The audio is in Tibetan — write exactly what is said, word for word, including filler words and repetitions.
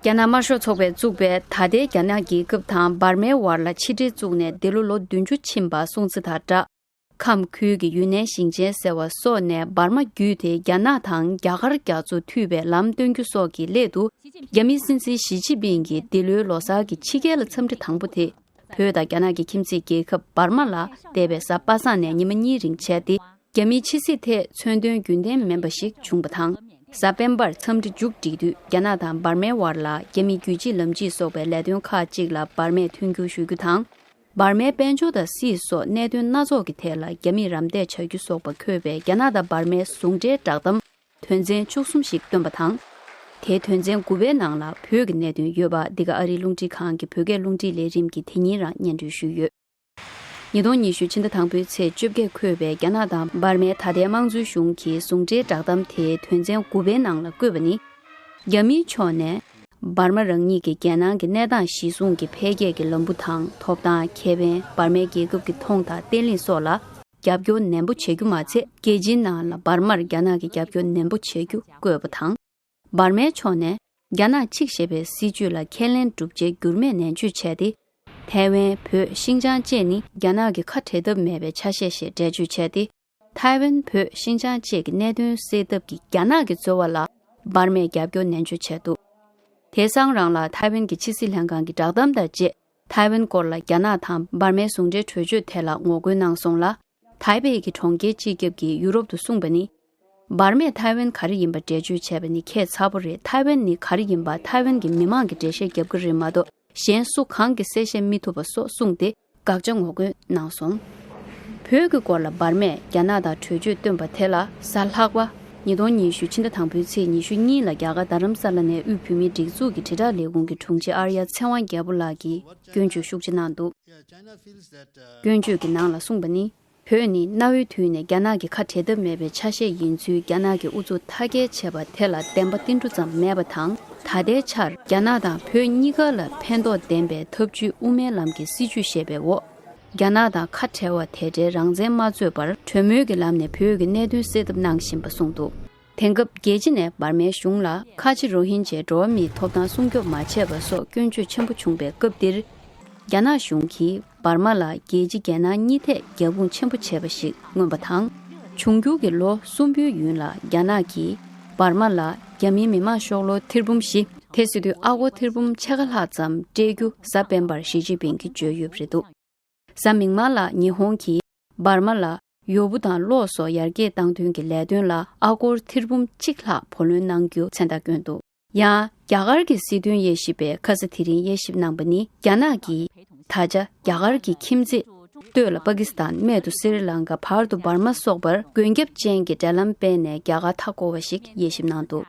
རྒྱ་ནག་དམར་ཤོག་ཚོགས་པས་བཙུགས་པའི་ད་ལྟའི་རྒྱ་ནག་རྒྱལ་ཁབ་དང་འབར་མའི་དབར་ལ་ཕྱི་འབྲེལ་བཙུགས་ནས་འདི་ལོ་ལོ་བདུན་ཅུ་ཕྱིན་པ་སྲུང་བརྩི་དང་སྦྲགས། ཁམས་ཁུལ་གྱི་ཡུན་ནན་ཞིང་ཆེན་ཟེར་བ་སོགས་ནས་འབར་མ་བརྒྱུད་དེ་རྒྱ་ནག་དང་རྒྱ་གར་རྒྱ་མཚོ་མཐུད་པའི་ལམ་སྟོན་རྒྱུ་སོགས་ཀྱི་སླད་དུ། རྒྱ་མིའི་སྲིད་འཛིན་ཞི་ཅིན་ཕིང་གིས་འདི་ལོའི་ལོ་གསར་གྱི་ཕྱི་རྒྱལ་ལ་འཚམས་འདྲི་དང་པོ་དེ། བོད་དང་རྒྱ་ནག་གི་ཁྱིམ་མཚེས་རྒྱལ་ཁབ་འབར་མ་ལ་འདས་པའི་གཟའ་པ་སངས་ནས་ཉི་མ་གཉིས་རིང་བྱས་ཏེ། རྒྱ་མིའི་ཕྱི་སྲིད་ཐད་མཚོན་དོན་རྒྱུན་ལྡན་མིན་པ་ཞིག་བྱུང་བ་དང་། གཟའ་སྤེན་པར་འཚམས་འདྲི་མཇུག་བསྒྲིལ་དུས། རྒྱ་ནག་དང་འབར་མའི་དབར་ལ་རྒྱ་མིའི་རྒྱུད་གཅིག་ལམ་གཅིག་སོགས་པའི་ལས་དོན་ཁག་ཅིག་ལ་འབར་མས་མཐུན་འགྱུར་ཞུ་རྒྱུ་དང་། འབར་མའི་དཔལ་འབྱོར་དང་སྲིད་སོགས་གནད་དོན་སྣ་ཚོགས་ཀྱི་ཐད་ལ་རྒྱ་མིས་རམ་འདེགས་བྱ་རྒྱུ་སོགས་པ་འཁོད་པའི་རྒྱ་ནག་དང་འབར་མའི་ཟུང་འབྲེལ་བསྒྲགས་གཏམ་དོན་ཚན་བཅུ་གསུམ་ཞིག་བཏོན་པ་དང་། དེའི་དོན་ཚན་དགུ་པའི་ནང་ལ་བོད་ཀྱི་གནད་དོན་ཡོད་པ། འདི་ག་ཨ་རིའི་རླུང་འཕྲིན་ཁང་གི་བོད་སྐད་རླུང་འཕྲིན་ལས་རིམ་གྱིས་དེ་ཉིན་རང་སྙན་སྒྲོན་ཞུས་ཡོད། ཉིས་སྟོང་ཉི་ཤུ་ཕྱི་ཟླ་དང་པོའི་ཚེས་བཅོ་བརྒྱད་འཁོད་པའི་རྒྱ་ནག་དང་འབར་མའི་ད་ལྟའི་དམངས་གཙོའི་གཞུང་གི་ཟུང་འབྲེལ་བསྒྲགས་གཏམ་དེའི་དོན་ཚན་དགུ་པའི་ནང་ལ་བཀོད་པ་ནི། རྒྱ་མིའི་ཕྱོགས་ནས་འབར་མ་རང་ཉིད་ཀྱི་རྒྱལ་ནང་གི་གནས་སྟངས་གཞིར་བཟུང་གི་འཕེལ་རྒྱས་ཀྱི་ལམ་བུ་དང་ཐོབ་ཐང་ཁེ་ཕན། འབར་མའི་རྒྱལ་ཁབ་ཀྱི་མཐོང་དང་བརྟན་ལྷིང་སོགས་ལ་རྒྱབ་སྐྱོར་ནན་པོ་བྱེད་རྒྱུ་མ་ཚད། རྒྱལ་སྤྱིའི་ནང་ལ་འབར་མར་རྒྱ་ནག་གིས་རྒྱབ་སྐྱོར་ནན་པོ་བྱེད་རྒྱུ་བཀོད་པ་དང་། འབར་མའི་ཕྱོགས་ནས་རྒྱ་ནག་གཅིག་ཞེས་པའི་སྲིད་བྱུས་ལ་ཁས་ལེན་གྲུབ་རྗེས་འགྱུར་མེད་ནན་བརྗོད་བྱས་ཏེ། ཐའེ་ཝན། བོད། ཤིན་ཅང་བཅས་ནི་རྒྱ་ནག་གི་ཁ་བྲལ་ཐབས་མེད་པའི་ཆ་ཤས་ཞེས་འགྲེལ་བརྗོད་བྱས་ཏེ། ཐའེ་ཝན། བོད། ཤིན་ཅང་བཅས་ཀྱི་གནད་དོན་སེལ་ཐབས་ཀྱི་རྒྱ་ནག་གི་རྩོལ་བ་ལ་འབར་མས་རྒྱབ་སྐྱོར་ནན་བརྗོད་བྱས་འདུག་དེང་སང་རང་ལ་ཐའེ་ཝན་གྱི་ཕྱི་སྲིད་ལྷན་ཁང་གི་བསྒྲགས་གཏམ་དང་བཅས། ཐའེ་ཝན་སྐོར་ལ་རྒྱ་ནག་དང་འབར་མའི་ཟུང་འབྲེལ་གྲོས་ཆོད་དེ་ལ་ངོ་རྒོལ་གནང་སོང་ལ། ཐའེ་པེ་གི་གྲོང་ཁྱེར་སྤྱི་ཁྱབ་ཀྱིས་ཡུ་རོབ་ཏུ་གསུངས་པ་ནི། འབར་མས་ཐའེ་ཝན་ག་རེ་ཡིན་པ་འགྲེལ་བརྗོད་བྱས་པ་ནི་ཁྱད་མཚར་པོ་རེད། ཐའེ་ཝན་ནི་ག་རེ་ཡིན་པ་ཐའེ་ཝན་གྱི་མི་མང་གིས་འགྲེལ་བཤད་རྒྱབ་ཀྱི་རེད་མ་གཏོགས། གཞན་སུ་གང་གིས་གསལ་བཤད་མི་ཐུབ་པ་སོགས་གསུངས་ཏེ། དགག་བྱ་ངོ་རྒོལ་གནང་སོང་། བོད་ཀྱི་སྐོར་ལ་འབར་མས་རྒྱ་ནག་དང་གྲོས་ཆོད་བཏོན་པ་དེ་ལ་གཟའ་ལྷག་པ། ཉིས་སྟོང་ཉི་ཤུ་ཕྱི་ཟླ་དང་པོའི་ཚེས་ཉི་ཤུ་གཉིས་ལ་རྒྱ་གར་རྡ་རམ་ས་ལ་ནས་དབུས་བོད་མིའི་སྒྲིག་འཛུགས་ཀྱི་དྲིལ་བསྒྲགས་ལས་ཁུངས་ཀྱི་དྲུང་ཆེ་ཨར་ཡ་ཚེ་དབང་རྒྱལ་པོ་ལགས་ཀྱིས་སྐྱོན་བརྗོད་ཤུགས་ཆེ་གནང་འདུག་སྐྱོན་བརྗོད་ཀྱི་ནང་ལ་གསུངས་པ་ནི། བོད་ནི་གནའ་བོའི་དུས་ནས་རྒྱ་ནག་གི་ཁ་བྲལ་ཐབས་མེད་པའི་ཆ་ཤས་ཡིན་ཚུལ་རྒྱ་ནག་གིས་ཨུ་ཚུགས་མཐའ་སྐྱེལ་བྱས་པ་དེ་ལ་བདེན་པ་ཏིལ་འབྲུ་ཙམ་མེད་པ་དང་། ད་ལྟའི་ཆར་རྒྱ་ནག་དང་བོད་གཉིས་ཀ་ལ་ཕན་ཐོགས་ལྡན་པའི་འཐབ་ཇུས་དབུ་མའི་ལམ་གྱི་སྲིད་བྱུས་ཞེས་པའི་འོག་རྒྱ་ནག་དང་ཁ་བྲལ་བ་དེ་འདྲའི་རང་བཙན་མ་རྩོད་པར་གྲོས་མོལ་གྱི་ལམ་ནས་བོད་ཀྱི་གནད་དོན་སེལ་ཐབས་གནང་བཞིན་པ་གསུངས་འདུག་དེང་སྐབས་རྒྱལ་སྤྱི་ནས་འབར་མའི་གཞུང་ལ་ཁ་ཆེ་རོ་ཧིན་ཇའི་འགྲོ་བ་མིའི་ཐོབ་ཐང་སྲུང་སྐྱོབ་མ་བྱས་པ་སོགས་སྐྱོན་བརྗོད་ཆེན་པོ་བྱུང་བའི་སྐབས་འདིར། རྒྱ་ནག་གཞུང་གིས་འབར་མ་ལ་རྒྱལ་སྤྱི་རྒྱལ་ནང་གཉིས་ཐད་རྒྱབ་དཔུང་ཆེན་པོ་བྱས་པ་ཞིག་མངོན་པ་དང་། འབྱུང་འགྱུར་གྱི་ལོ་གསུམ་པོའི་ཡུན་ལ་རྒྱ་ནག་གིས་འབར་མ་ལ་རྒྱ་མིའི་མི་དམངས་ཤོག་ལོར་ཐེར་འབུམ་བཞི། དེ་ཟེར་དུས་ཨ་སྒོར་ཐེར་འབུམ་ཕྱེད་ཀ་ལྷག་ཙམ་སྤྲད་རྒྱུ་གཟའ་སྤེན་པར་ཞི་ཅིན་ཕིང་གིས་བརྗོད་ཡོད་པ་རེད་འདུག་གཟའ་མིག་དམར་ལ་ཉི་ཧོང་གིས་འབར་མ་ལ་ཡོ་བུ་དང་གློག་སོགས་ཡར་རྒྱས་བཏང་དོན་གྱི་ལས་དོན་ལ་ཨ་སྒོར་ཐེར་འབུམ་གཅིག་ལྷག་བུ་ལོན་གནང་རྒྱུ་མཚན་རྟགས་བསྐྱོན་འདུག་ཡང་རྒྱ་གར་གྱི་སྲིད་དོན་དབྱེ་ཞིབ་པས་ཁ་ས་དེ་རིང་དབྱེ་ཞིབ་གནང་པ་ནི། རྒྱ་ནག་གིས་ད་ཆ་རྒྱ་གར་གྱི་ཁྱིམ་མཚེས་སྟོད་ལ་པ་ཀི་སི་ཐན། སྨད་དུ་སི་རི་ལང་ཀ། བར་དུ་འབར་མ་སོགས་པར་མགོན་སྐྱབས་ཅན་གྱི་འབྲེལ་ལམ་སྤེལ་ནས་རྒྱ་གར་མཐའ་བསྐོར་བ་ཞིག་དབྱེ་ཞིབ་གནང་འདུག